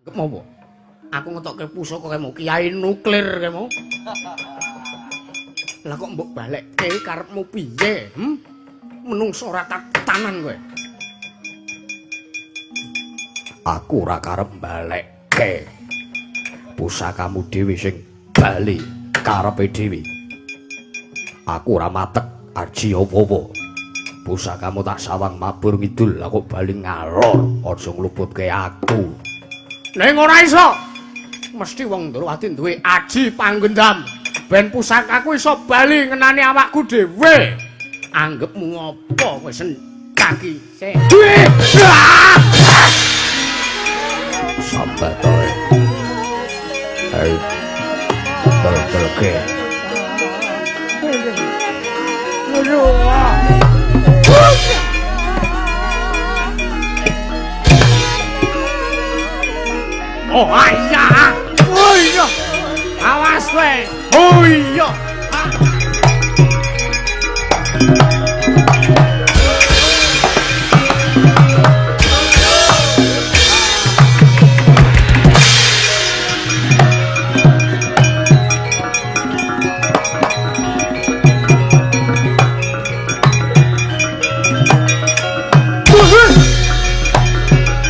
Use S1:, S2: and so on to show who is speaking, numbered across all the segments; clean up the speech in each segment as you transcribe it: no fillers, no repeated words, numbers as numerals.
S1: Anggepmu apa? Aku ngetokke pusaka kae mau kiai nuklir kae mau. Lah kok mbok balekke karepmu piye? Menungso ora tatanan kowe. Aku ora karep balekke. Pusakamu dhewe sing bali karepe dhewe. Aku ora matek aji apa-apa. Pusakamu tak sawang mabur ngidul, lah kok bali ngalor, aja ngluputke aku. Ning ora iso. Mesti wong Ndorowati duwe aji panggendam. Ben pusakaku iso bali ngenani awakku dhewe. Anggepmu apa kowe sendaki? Sik. Sambat ae. Ayo. Tel-telke. Oh iya. Oh iya. Awas kowe. Oh iya.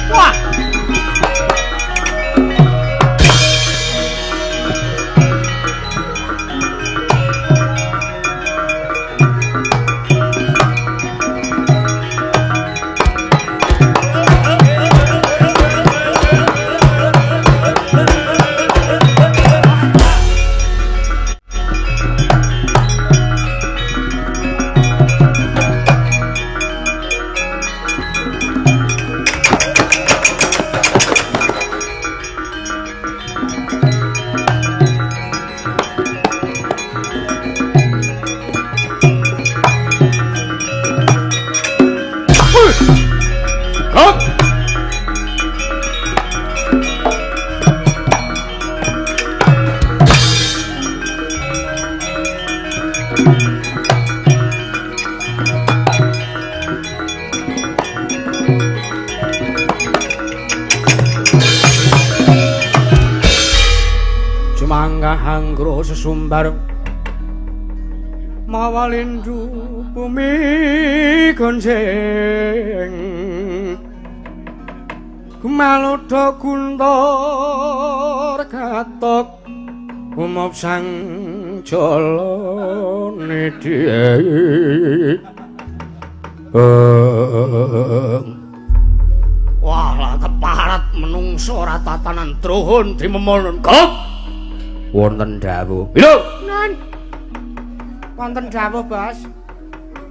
S1: Wah. Hanggro sesumbar mawa lindu bumi gonjeng gumalodha guntur katok umop sang jala nidhi. Wah lah keparat menungso ora tatanan druhun dimemono kok. Wonten dawuh. Lho, Nun. Wonten dawuh, Bos.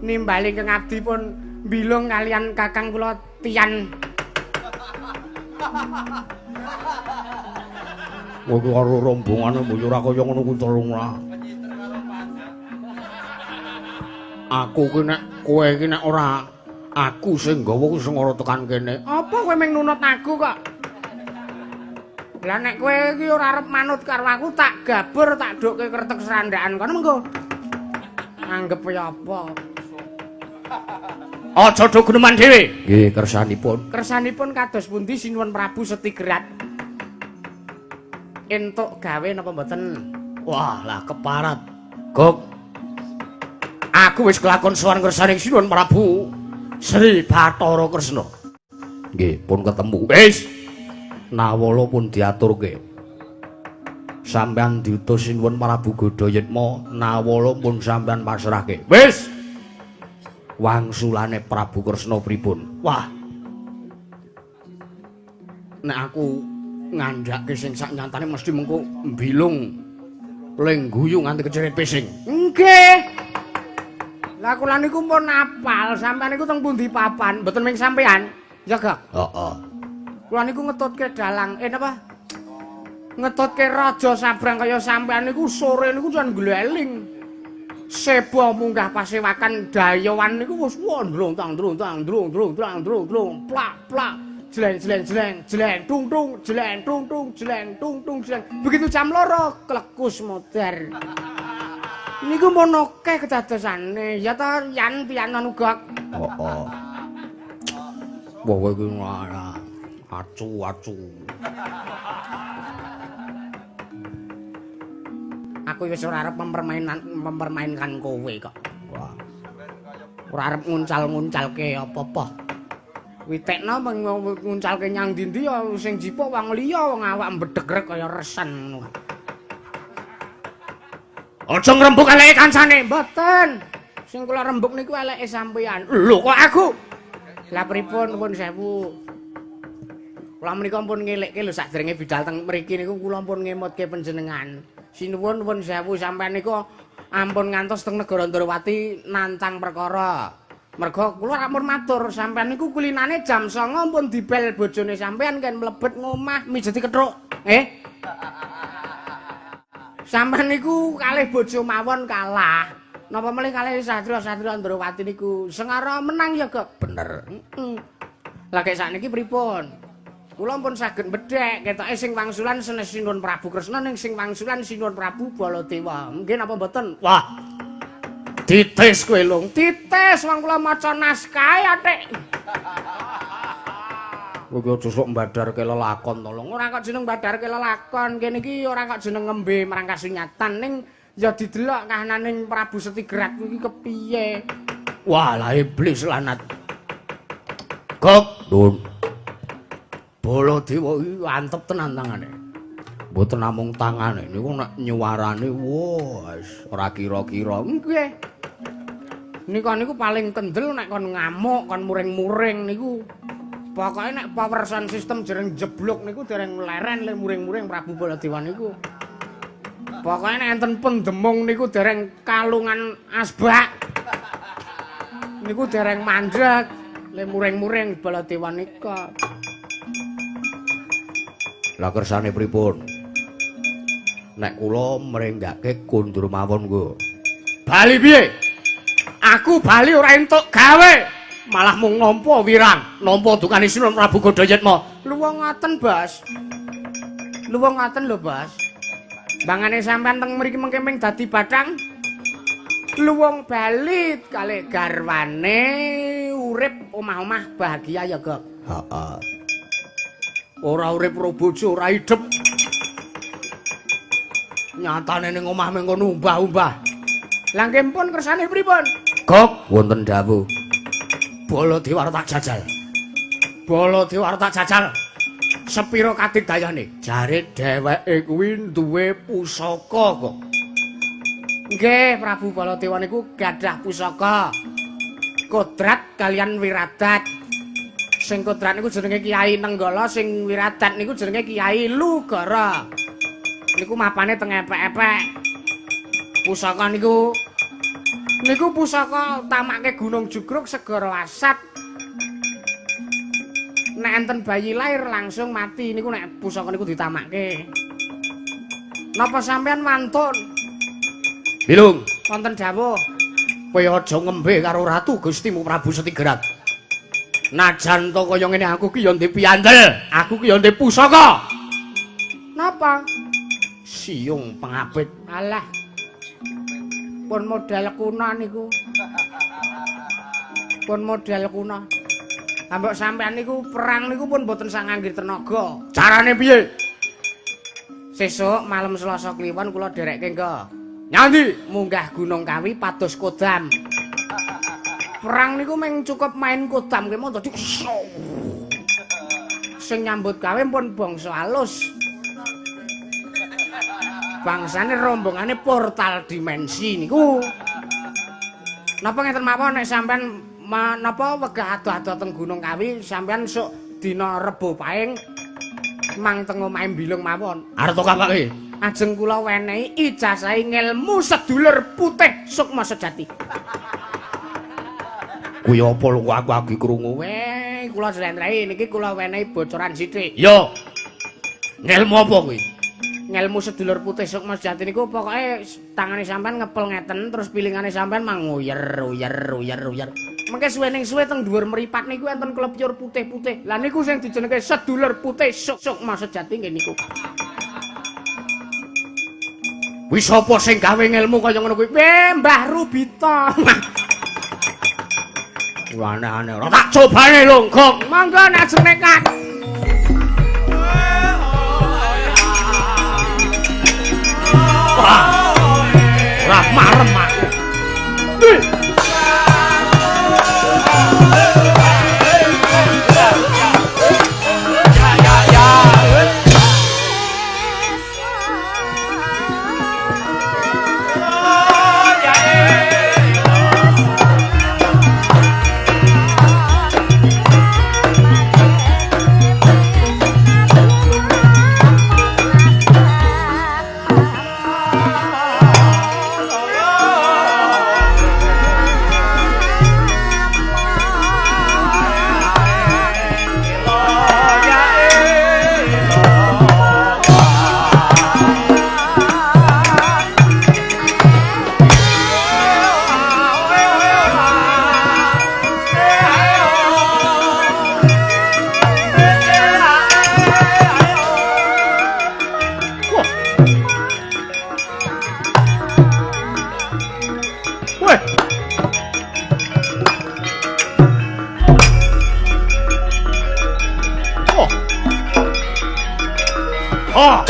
S1: Nimbali ingkang abdi pun mbilung kalian kakang kula Tian. Kowe karo rombongane mbok ora kaya ngono kuwi telung lah. Aku ki nek kowe ki nek ora aku sing nggawa ku sing ora tekan kene. Apa kowe mung nunut aku kok? Lah nek kowe iki ora arep manut karo aku tak gabur tak dukke kretek serandaan kono mengko. Anggep ya apa? Aja do guneman dhewe. Nggih, kersanipun. Kersanipun kados pundi Sinuwun Prabu Setigerat? Entuk gawe napa mboten? Wah, lah keparat. Gok. Aku wis kelakon sowan kersane Sinuwun Prabu Sri Bathara Kresna. Nggih, pun ketemu. Wis. Nawala pun diaturke. Sampeyan diutus Sinuwun Prabu Godhayitma, nawala pun sampeyan pasrahke. Wis. Wangsulane Prabu Kresna pripun? Wah. Nek aku ngandhake sing sak nyatane mesti mengko mbilung ling guyu nganti kecerit pising. Nggih. Lah kula niku pun apal, sampeyan niku teng pundi papan, mboten ming sampeyan. Ya, Gak? Heeh. Kula niku ngetutke dalang, napa? Ngetutke raja sabrang kaya sampean niku sore niku jan gleling. Seba munggah pasewakan dayowan niku wis ndlong tang ndlong tang ndlong ndlong tang ndlong ndlong plak plak jleng jleng jleng jleng tung tung jleng tung tung jleng tung tung jleng. Begitu jam 2 klekus modar. Niku mun akeh kedadosane ya ta yan piyanan uga. Heeh. Wah kowe iki acu acu. Aku wis ora arep mempermainkan kowe kok. Wah. Ora arep nguncal-nguncalke apa-apa. Witekno nguncalke nyang ndi-ndi ya sing jipuk wong liya, wong awak mbedhegrek kaya resen. Aja ngrembug eleke kancane. Mboten. Sing kula rembug niku eleke sampeyan. Lho kok aku? Lah pripun nuwun sewu. Kula menika pun ngelekke lho sadèrènge bidal teng mriki niku kula pun ngemutke panjenengan. Sinuwun nuwun sewu sampeyan niku ampun ngantos teng negara Ndrawati nantang perkara. Merga kula ampun matur sampeyan niku kulinane jam 09.00 pun dibel bojone sampeyan ken mlebet ngomah mijeti kethuk. Sampeyan niku kalih bojo mawon kalah. Napa melih kalih satria-satria Ndrawati niku sengara menang ya, Gok? Bener. Heeh. Lah kek sakniki pripun? Kula pun saged bedhek, ketoke sing wangsulan senes Sinuwun Prabu Kresna ning sing wangsulan Sinuwun Prabu Baladewa. Nggih napa mboten? Wah. Dites kowe, Lung. Dites wong kula maca naskahe atik. Kowe aja sok mbadarke lelakon to, Lung. Ora kok jeneng mbadarke lelakon, kene iki ora kok jeneng ngembe marang kasunyatan ning ya didelok kahananing Prabu Setigerat kuwi kepiye. Wah, lah iblis lanat. Gok, Nun. Baladewa iki antep tenan tangane. Mboten namung tangane niku nek nyuwarane wah ora kira-kira. Nggih. Nika niku paling kendel nek kon ngamuk, kon muring-muring niku. Pokoke nek power sound system dereng jeblok niku dereng leren le muring-muring Prabu Baladewa niku. Pokoke nek enten pendemung niku dereng kalungan asbak. Niku dereng mandheg le muring-muring Baladewa nika. Lah kersane pripun? Nek kula mrenggake kondur mawon nggo. Bali piye? Aku bali ora entuk gawe. Malah mung nampa wirang, nampa dukane Sinuwun Prabu Godhayitma. Luwung ngoten, Bos. Luwung ngoten lho, Bos. Bangane sampean teng mriki mengke ming dadi bathang. Luwung bali kalih garwane urip omah-omah bahagia ya, Gok. Heeh. Ora urip ro bojo, ora idep. Nyatane ning omah mengko umbah-umbah. Lah nggih pun kersane pripun? Gok, wonten dawuh. Baladewa tak jajal. Baladewa tak jajal. Sepira kadigdayane? Jare dheweke kuwi duwe pusaka kok. Nggih, Prabu Baladewa niku gadah pusaka. Kodrat kalian wiradat. Sing kodrat niku jenenge Kyai Nenggala, sing wiradat niku jenenge Kyai Lugara. Niku mapane teng epek-epek. Pusaka niku niku pusaka tamake Gunung Jugruk Segara Asat. Nek enten bayi lahir langsung mati niku nek pusaka niku ditamake. Napa sampean wantun? Bilung, wonten dawuh. Kowe aja ngembe karo Ratu Gustimu Prabu Setigerat. Najan to kaya ngene aku ki ya ndek piandel, aku ki ya ndek pusaka. Napa? Siung pengapit. Alah. Pun model kuna niku. Pun model kuna. Ambok sampean niku perang niku pun mboten sang ngangge tenaga. Carane piye? Sesuk malam Selasa Kliwon kula dherekke engko. Nyandi munggah Gunung Kawi pados kodam. Perang niku mung cukup main kodam kemawon dadi sing nyambut gawe pun bangsa alus. Bangsane rombongane portal dimensi niku. Napa ngeten mawon nek sampean napa wegah adoh-adoh teng Gunung Kawi sampean sok dina Rebo Paing mang teng omahe Bilung mawon. Arep to kapake? Ajeng kula wenehi ijazahe ngelmu sedulur putih sukma sejati. Kuwi apa lho aku agi krungu. Weh, kula jlentrehi niki kula wenehi bocoran sithik. Yo. Ngelmu apa kuwi? Ngelmu sedulur putih sukma sejati niku pokoke tangane sampean ngepel ngeten terus pilingane sampean mang uyer uyer uyer uyer. Mengke suwe ning suwe teng dhuwur mripat niku enten klepyur putih-putih. Lah niku sing dijenenge sedulur putih sukma sejati nggih niku. Wis sapa sing gawe ngelmu kaya ngono kuwi? Weh, Mbah Rubita. Aneh-aneh ora tak cobane lho, Gong. Monggo nek ajeng nekat. Wah. Ha.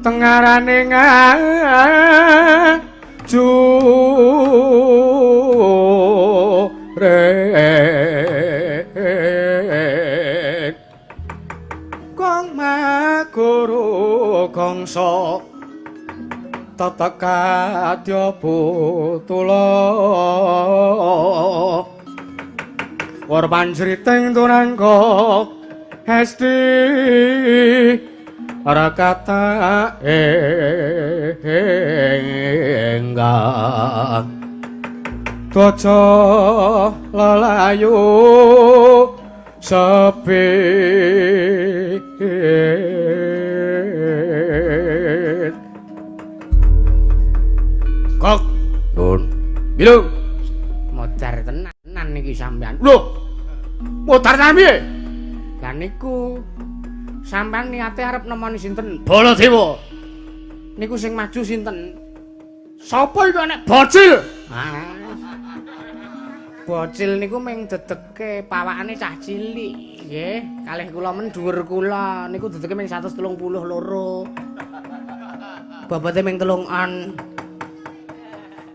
S1: Tengarane ngajure kong maguru kangsa tetekadya putula war panjriting tunangka hesti rakata enggak kaca lelayu sepi. Kok nun bilung modar tenan niki sampean. Lho, modar tenan piye? Lah niku sampean niate arep nemoni sinten? Baladewa. Niku sing maju sinten? Sapa iku nek bocil? Ah. Bocil niku mung dedeke pawakane cah cilik, nggih. Kalih kula men dhuwur kula niku dedeke mung 132. Bobote mung 3 on.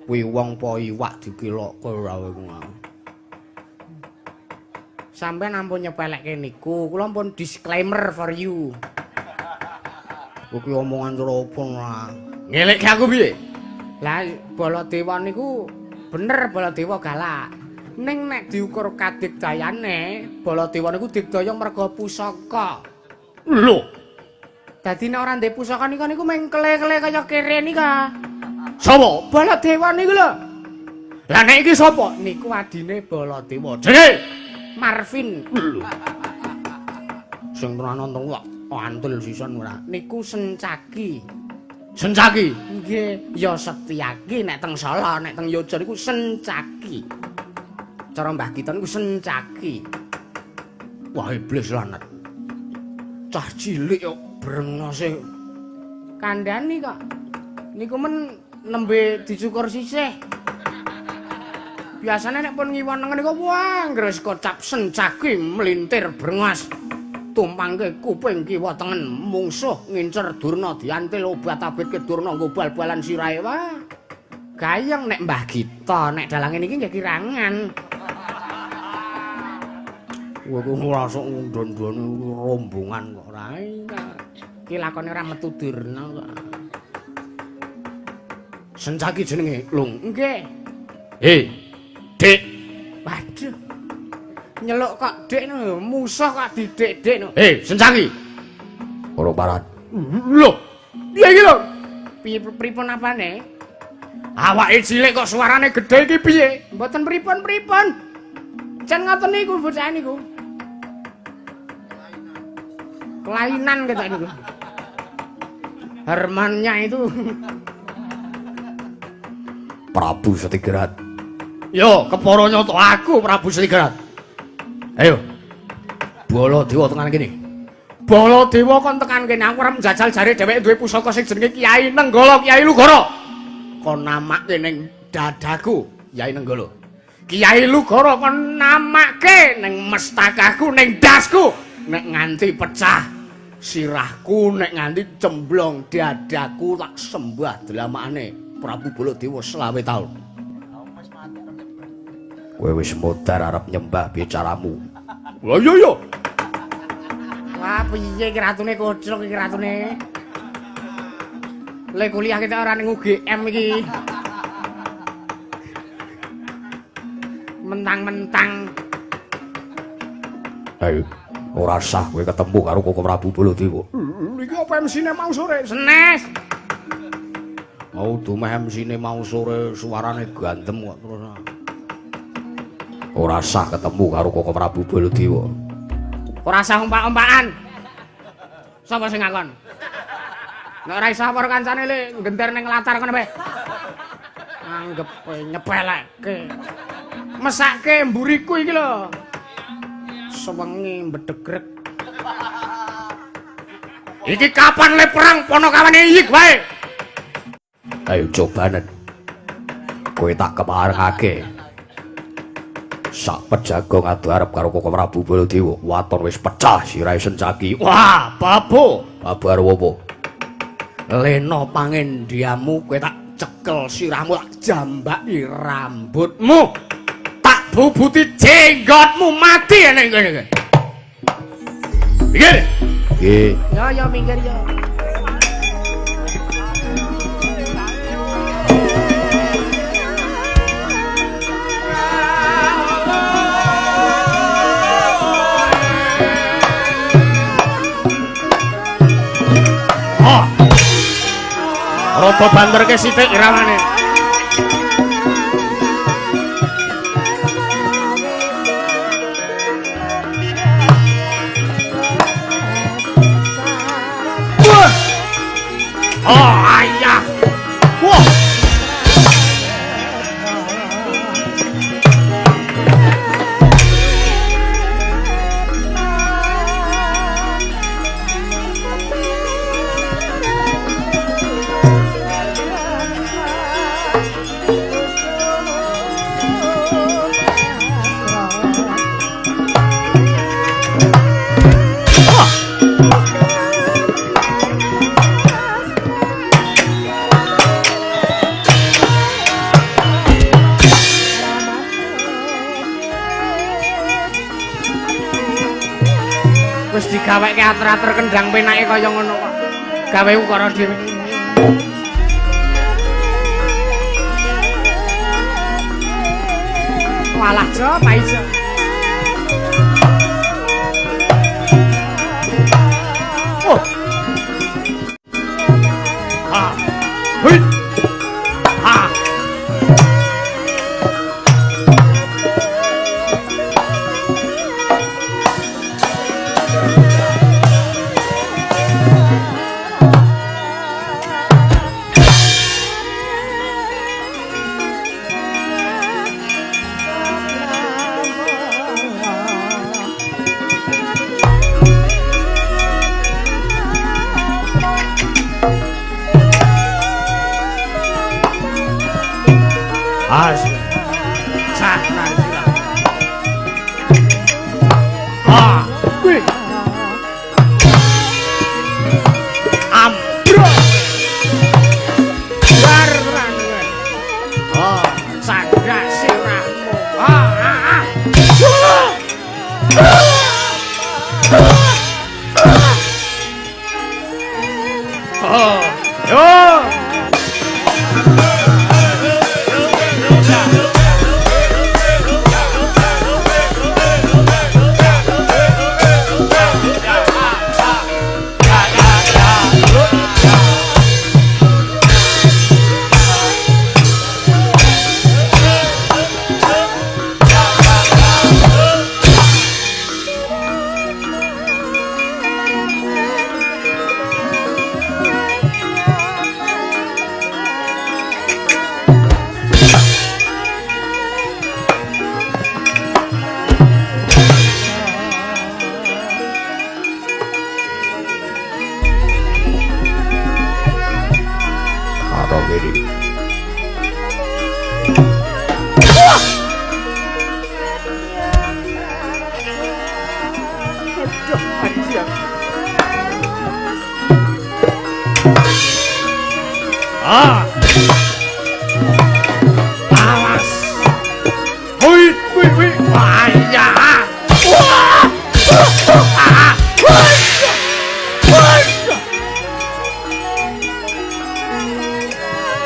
S1: Kuwi wong po iwak dikilokke ora kowe. Sampeyan ampun nyepelekke niku, kula ampun disclaimer for you. Kuwi omongan cara opo ora? Ngelekke aku piye? Lah Baladewa niku bener Baladewa galak. Ning nek diukur kadigdayane, Baladewa niku digdaya merga pusaka. Lho. Dadi nek ora ndek pusaka niku niku mung kele-kele kaya kere nika. Sapa? Baladewa niku lho. Lah nek iki sapa? Niku adine Baladewa. Jenenge Marvin. Lho. Sing tenan nonton kok antul sisan ora. Niku Sencaki. Sencaki? Nggih, ya Setyaki nek teng Solo, nek teng Yogya niku Sencaki. Cara Mbah Gita niku Sencaki. Wah, iblis lanat. Cah cilik kok brengose. Kandhani kok. Niku men nembe dicukur sisih. Biasane nek pun ngiwo nengen niku wah ngres kocap Sencaki mlintir brengos. Tumpangke kuping kiwa tengen mungsuh ngincer Durna diantil obat-abitke Durna nggo bal-balan sirahe. Wah. Gayeng nek Mbah Gita, nek dalange niki nggih kirangan. Kowe ku ngrasuk ngundon-ndone rombongan kok ora. Iki lakone ora metu Durna kok. Sencaki jenenge, Lung. Nggih. Hei, Dik. Waduh. Nyeluk kok Dik ngono, musuh kok didik-dik no. Hei, Sencaki. Ora parat. Lho, piye iki lho? Piye pripun apane? Awake cilik kok suarane gedhe iki piye? Mboten pripun-pripun. Jan ngoten niku bocah niku. Kelainan ketok niku. Hermannya itu. Prabu Setigerat. Yo, kepara nyoto aku Prabu Setigerat. Ayo. Baladewa tekan kene. Baladewa kon tekan kene, aku arep njajal jare dheweke duwe pusaka sing jenenge Kyai Nenggala, Kyai Lugara. Kon namake ning dadaku, Kyai Nenggala. Kyai Lugara kon namake ning mestakaku, ning dasku. Nek nganti pecah sirahku, nek nganti cemblong dadaku tak sembah dlamakane Prabu Baladewa 25 taun. Kowe wis modar arep nyembah piye caramu? Lah iya iya. Wah, piye iki ratune koclok iki ratune. Le kuliah kita ora ning UGM iki. Mentang-mentang.
S2: Ayo, ora sah kowe ketemu karo Koko Prabu Baladewa.
S1: Iki apa MC-ne mau sore? Senes.
S2: Mau dumeh MC-ne mau sore suarane gandem kok terus. Ora sah ketemu karo Koko Prabu Baladewa.
S1: Ora sah ompak-ompakan. Sapa sing ngakon? Nek ora iso karo kancane le ngenter ning latar kono bae. Anggep kowe nyepeleke. Mesake mburiku iki lho. Sewengi mbedegrek.
S2: Iki kapan le perang Ponokawane iki wae? Ayo cobanen. Kowe tak keparengake. Sak pejago ngadu arep karo Koko Prabu Baladewa, waton wis pecah sirahe Sencaki. Wah, babu, babar opo?
S1: Lena pangendiamu kowe tak cekel sirahmu, tak jambaki rambutmu. Tak bubuti jenggotmu mati ning kene iki.
S2: Minggir. Nggih.
S1: Ya ya minggir ya.
S2: Oh. Rada banterke sithik irawane. Oh, ayah. Wah.
S1: Wis digaweke ater-ater kendang penake kaya ngono kok. Gawe ukara dhewe. Walah jo, paiso.
S2: Oh. Ha. Hui. Ha.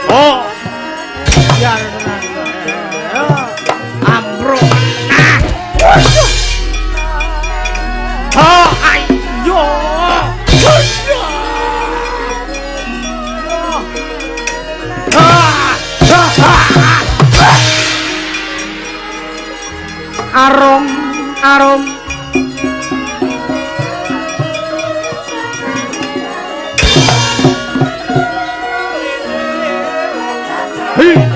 S1: Oh. Ambruk. Arum arum. Hi.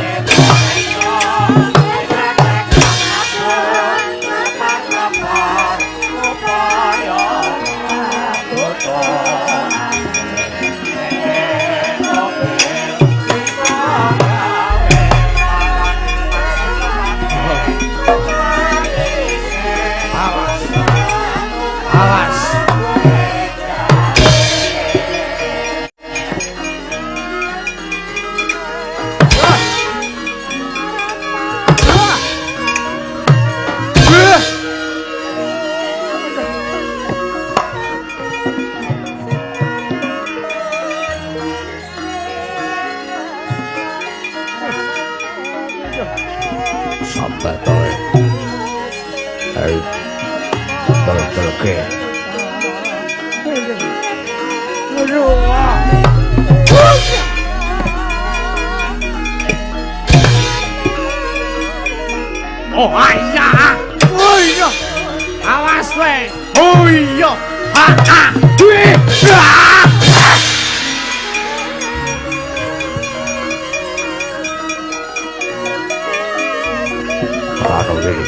S1: Oh iya, oh iya, awas kowe, oh iya, ha ha, ah.
S2: Ano ini?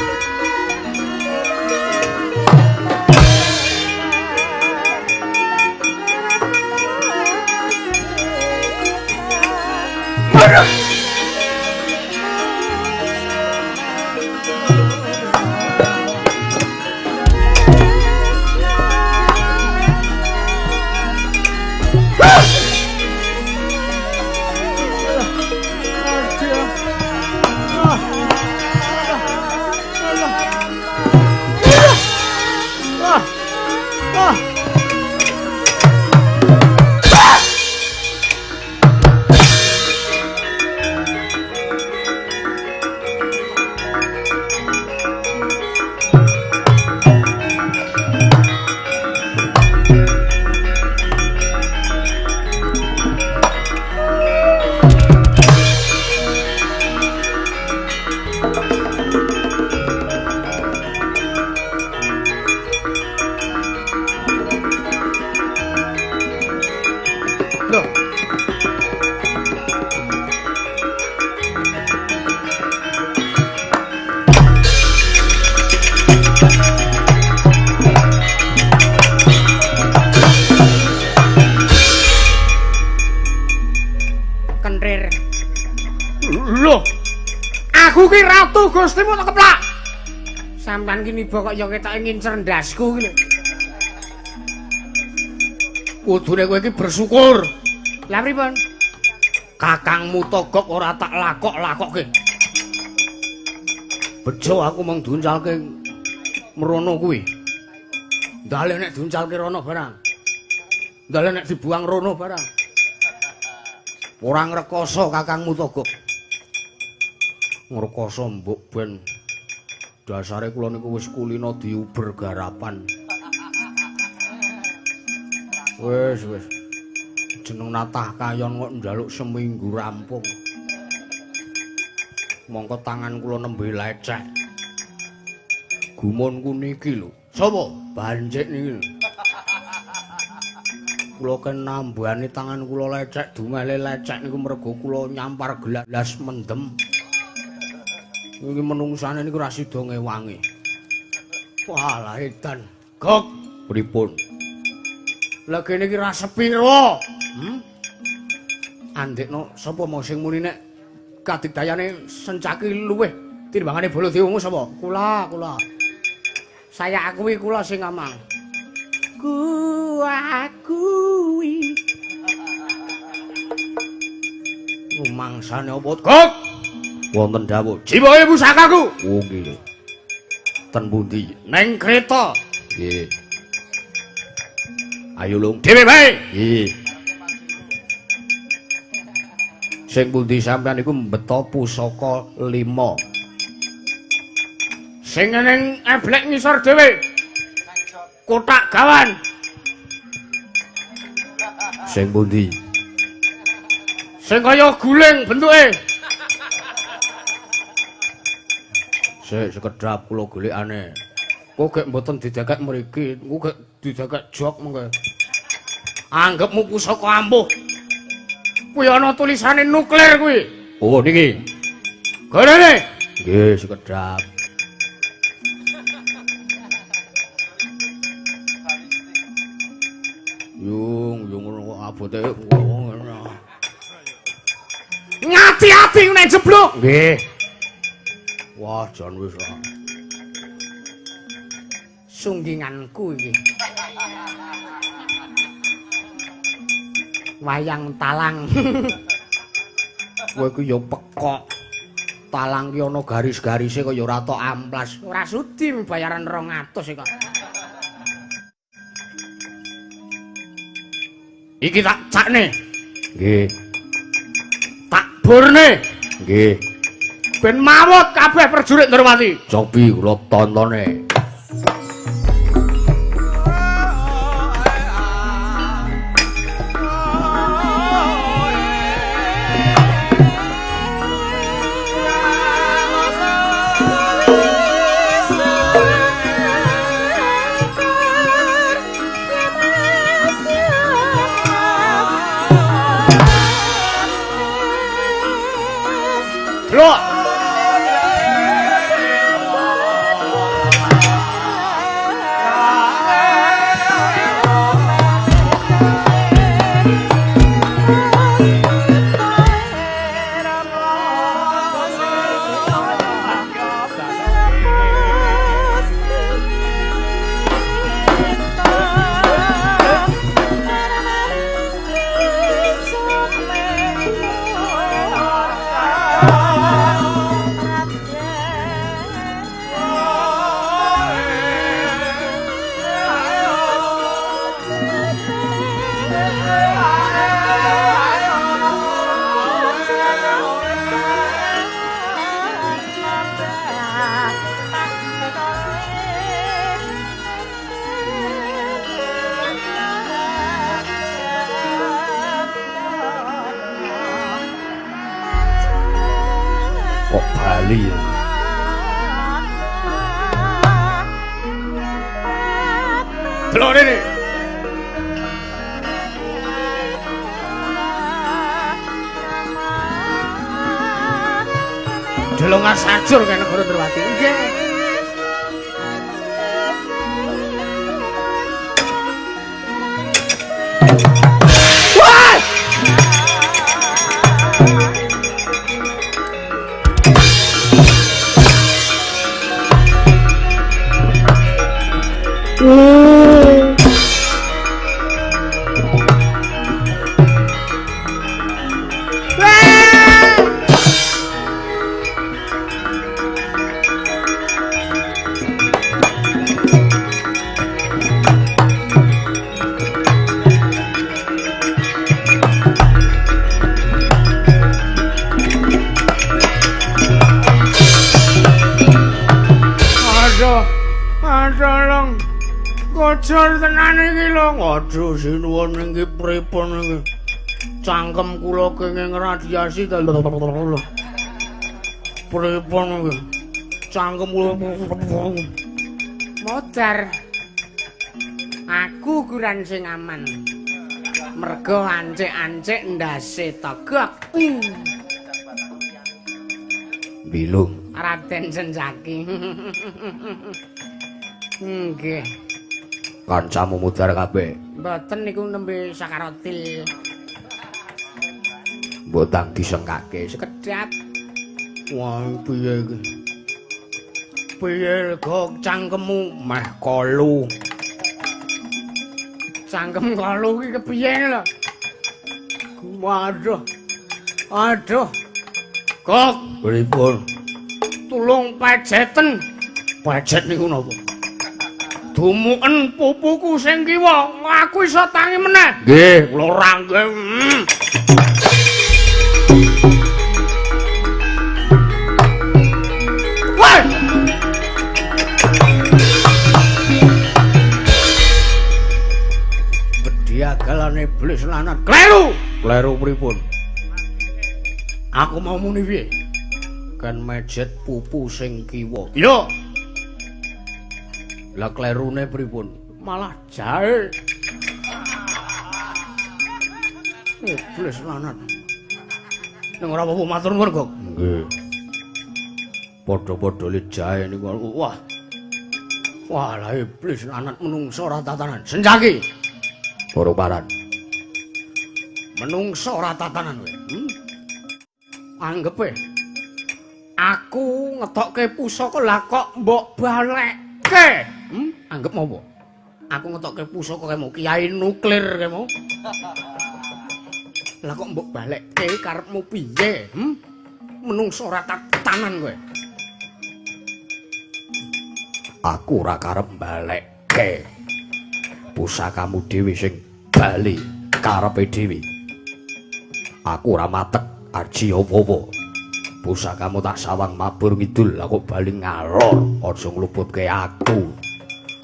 S1: Aku ki ratu Gustimu tak keplak. Sampeyan ki niba kok ya ketoke ngincer ndasku ki lho.
S2: Kudune kowe iki bersyukur.
S1: Lah pripun?
S2: Kakangmu Togok ora tak lakok-lakokke. Bejo aku mung diuncalke mrono kuwi. Ndalih nek diuncalke rono barang. Ndalih nek dibuang rono barang. Ora ngrekoso kakangmu Togok. Ngrekoso mbok ben dasare kula niku wis kulino diuber garapan. Wis wis. Jeneng natah kayon kok njaluk seminggu rampung. Mongko tangan kula nembe lecek. Gumunku niki lho. Sapa? Bancik niki lho. Kula ken nambani tangan kula lecek, dumele lecek niku mergo kula nyampar gelas mendem. Iki menungsane niku ra sida ngewangi. Wah, lah edan. Gok, pripun? Lah kene iki ra sepiro? Andekno sapa mau sing muni nek kadigdayane Sencaki luwih timbangane Baladewa sapa?
S1: Kula, kula. Saya akui kula sing ngomong. Ku akui.
S2: Rumangsane apa? Gok. Wonten dawuh, "Jiwae pusakaku." Oh nggih. Ten pundi? Neng kreta. Nggih. Ayo lung dhewe wae. Nggih. Sing pundi sampean iku mbeta pusaka 5.
S1: Sing ning eblek ngisor dhewe. Kotak gawan.
S2: Sing pundi?
S1: Sing kaya guling bentuke.
S2: Sik sekedhap kula golekane. Kok gek mboten didekek mriki, kok gek didekek jok mengke. Anggepmu pusaka ampuh. Kuwi ana tulisane nuklir kuwi. Oh niki. Gorene. Nggih, sekedhap. Yung, yung ngono kok abote ngono. Ngati-ati nek jeblok. Nggih. Wah, jan wis lah.
S1: Sungginganku iki. Wayang talang.
S2: Kowe ku ya pekok. Talang ki ana garis-garise kaya ora tok amplas.
S1: Ora sudi bayaran 200 kok.
S2: Iki tak cakne. Nggih. Tak borne. Nggih.
S1: Ben mawut kabeh prajurit Ndorowati.
S2: Cobi kula tontone.
S1: Loh.
S2: Kok bali ya?
S1: Delok rene. Delok sajur kaya negara Ndorowati. Nggih. Wah! Kocor tenan iki lho.
S2: Aduh sinuwun iki pripun iki? Cangkem kula kenging radiasi ta. Pripun iki? Cangkem kula
S1: modar. Aku kuran sing aman. Mergo ancik-ancik ndase togok.
S2: Bilung.
S1: Raden Senjaki. Nggih.
S2: Kancamu mudhar kabeh.
S1: Mboten niku nembe sakarotil.
S2: Mbotang disengkake
S1: sekedhap.
S2: Wah, piye iki? Piye kok cangkemmu meh kolu?
S1: Cangkem kolu iki kepiye lho? Waduh. Aduh.
S2: Kok pripun?
S1: Tulung pejeten.
S2: Pejet niku napa?
S1: Dumuken pupuku sing kiwa, aku iso tangi meneh.
S2: Nggih, kula rangke.
S1: Wah!
S2: Bediagalane iblis lanat.
S1: Kleru.
S2: Kleru pripun? Aku mau muni piye? Ken mejet pupu sing kiwa. Iya. Lah klerune pripun? Malah jahe. Iblis lanat. Ning ora apa-apa matur nuwun, Gok. Nggih. Padha-padha le jahe niku. Wah. Wah, lah iblis lanat menungso ora tatanan. Senjaki. Para paran. Menungso ora tatanan kowe. Anggepe aku ngetokke pusaka lah kok mbok balekke. Anggep apa? Aku ngetokke pusaka kae mau kiai nuklir kae mau. Lah kok mbok balekke karepmu piye? Menungso ora tatanan kowe. Aku ora karep balekke. Pusakamu dhewe sing bali karepe dhewe. Aku ora matek aji apa-apa. Pusakamu tak sawang mabur ngidul, aku bali ngalor, aja ngluputke aku.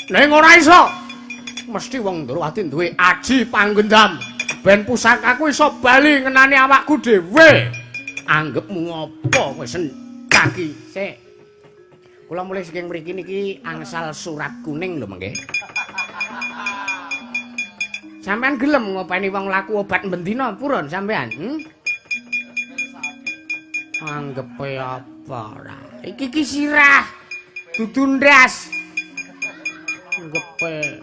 S2: Ning ora iso. Mesti wong Ndorowati duwe aji panggendam. Ben pusakaku iso bali ngenani awakku dhewe. Anggepmu apa kowe sendaki? Sik. Kula mulih saking mriki niki angsal surat kuning lho mengke. Sampeyan gelem ngopeni wong laku obat bendina purun sampeyan? Anggepe apa ora? Iki ki sirah dudu ndas. Anggepe.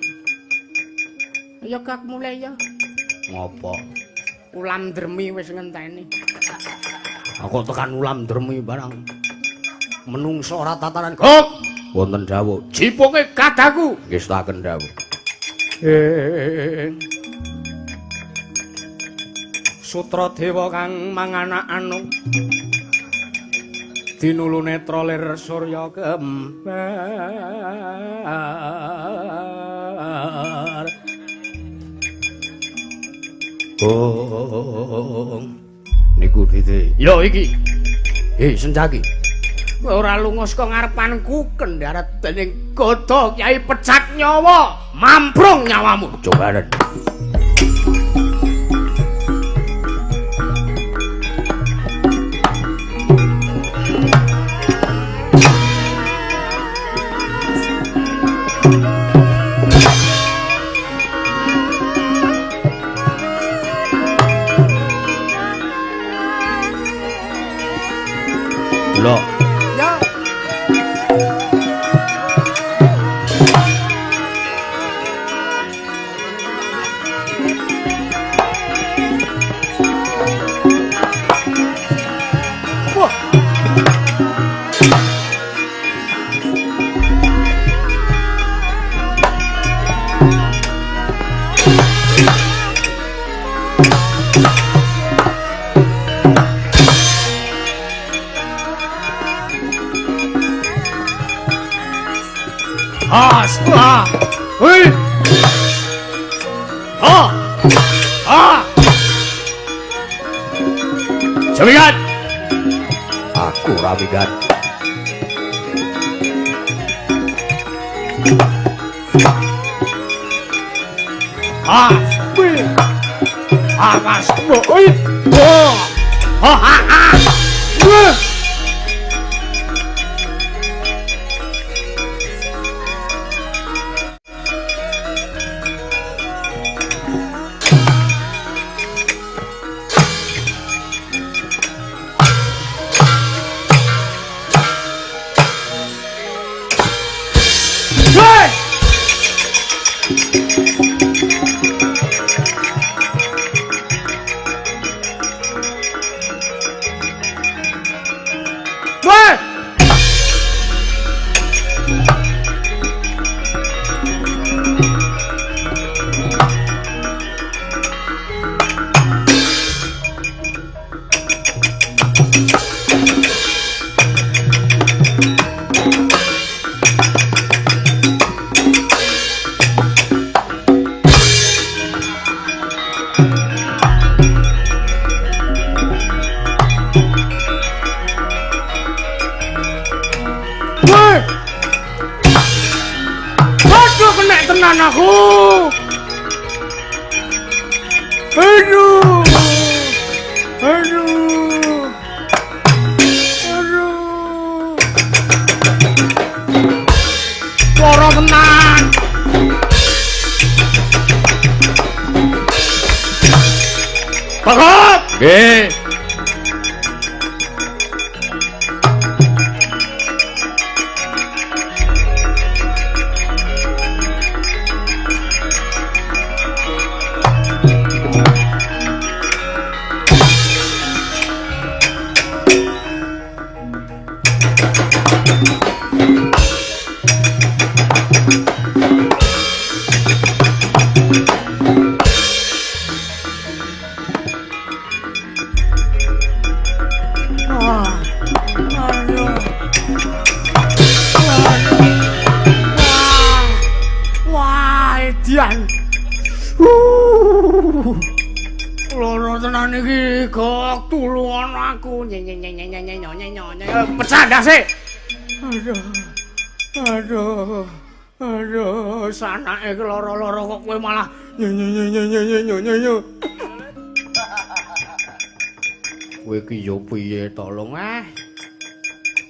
S2: Ya kak mulai ya. Ngopo? Ulam dremi wis ngenteni. Aku tekan ulam dremi barang. Menungso ora tatanan. Gok! Wonten dawuh. Jipuke gadaku. Nggih setaken dawuh. Sutradewa kang mangana anu dinulu netra lir surya kembar. Gong niku dite. Ya iki. Senjaki. Kowe ora lunga saka ngarepanku kendharat dening godha Kyai pecat nyawa, mamprung nyawamu. Cobanen. Lho.
S1: Ya. Wah. Ah, hei, ah, ah,
S2: Jamiat, aku ramigan.
S1: Ah, wih, ah, mas, wih, oh, ah, ah, ah, wih. Aku. Aduh. Aduh. Aduh. Nggih. Pecah ndase. Aduh. Aduh. Aduh, sanake lara-lara kok kowe malah nyenyenyenyenyenyenyenye. Kowe iki yo piye to, Long?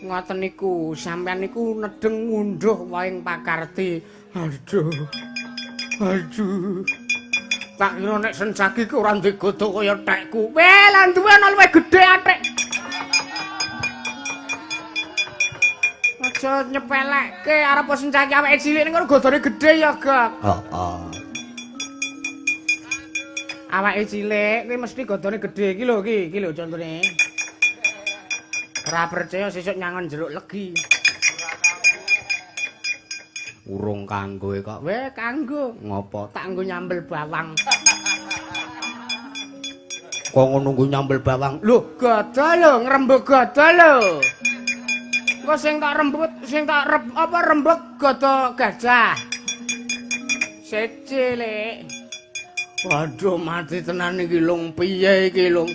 S1: Ngoten niku, sampean niku nedeng ngunduh waing pakarti. Aduh. Aduh. Tak kira nek Sencaki ki ora ndek godho kaya tekku. Weh, lan duwe ana luwih gedhe athik. Aja nyepelekke arep Sencaki awake cilik ning ngono godhone gedhe ya, Gok.
S2: Heeh.
S1: Awake cilik kuwi mesti godhone gedhe iki lho iki, iki lho contone. Ora percaya sesuk nyangon jeruk legi.
S2: Urung kanggo kok.
S1: Weh, kanggo.
S2: Ngopo?
S1: Tak nggo nyambel bawang.
S2: Kok ngono nggo nyambel bawang?
S1: Lho, godho lho, ngrembug godho lho. Engko sing tak rembut, sing tak apa rembug godho gajah. Siji, Lek.
S2: Waduh, mati tenan iki, Lung. Piye iki, Lung?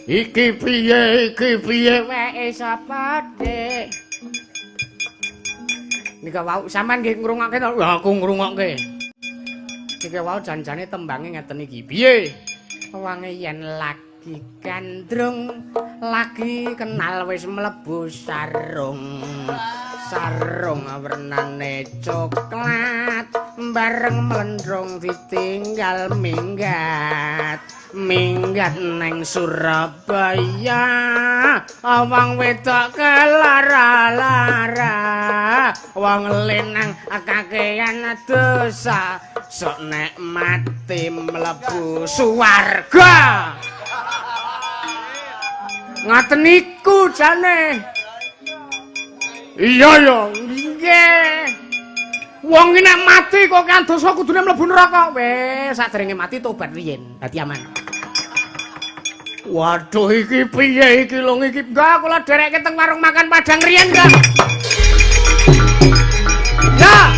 S2: Iki piye, iki piye?
S1: Weke sapa, Dik? Nika wau sampean nggih ngrungokke to?
S2: Lah aku ngrungokke.
S1: Nika wau janjane tembange ngeten iki. Piye? Wange yen lagi gandrung, lagi kenal wis mlebu sarung. Sarung wernane coklat, bareng mlendrung ditinggal minggat. Minggat neng Surabaya, wong wedok kelara-lara, wong lanang kakean dosa, sok nek mati mlebu swarga. Ngaten niku jane.
S2: Iya ya,
S1: nggih. Wong iki nek mati kok kan dosa kudune mlebu neraka. Wis saderenge mati tobat riyin, dadi aman.
S2: Waduh, iki piye iki, Lung? Iki
S1: enggak kula derekke teng warung makan Padang riyen, Kak. Ya.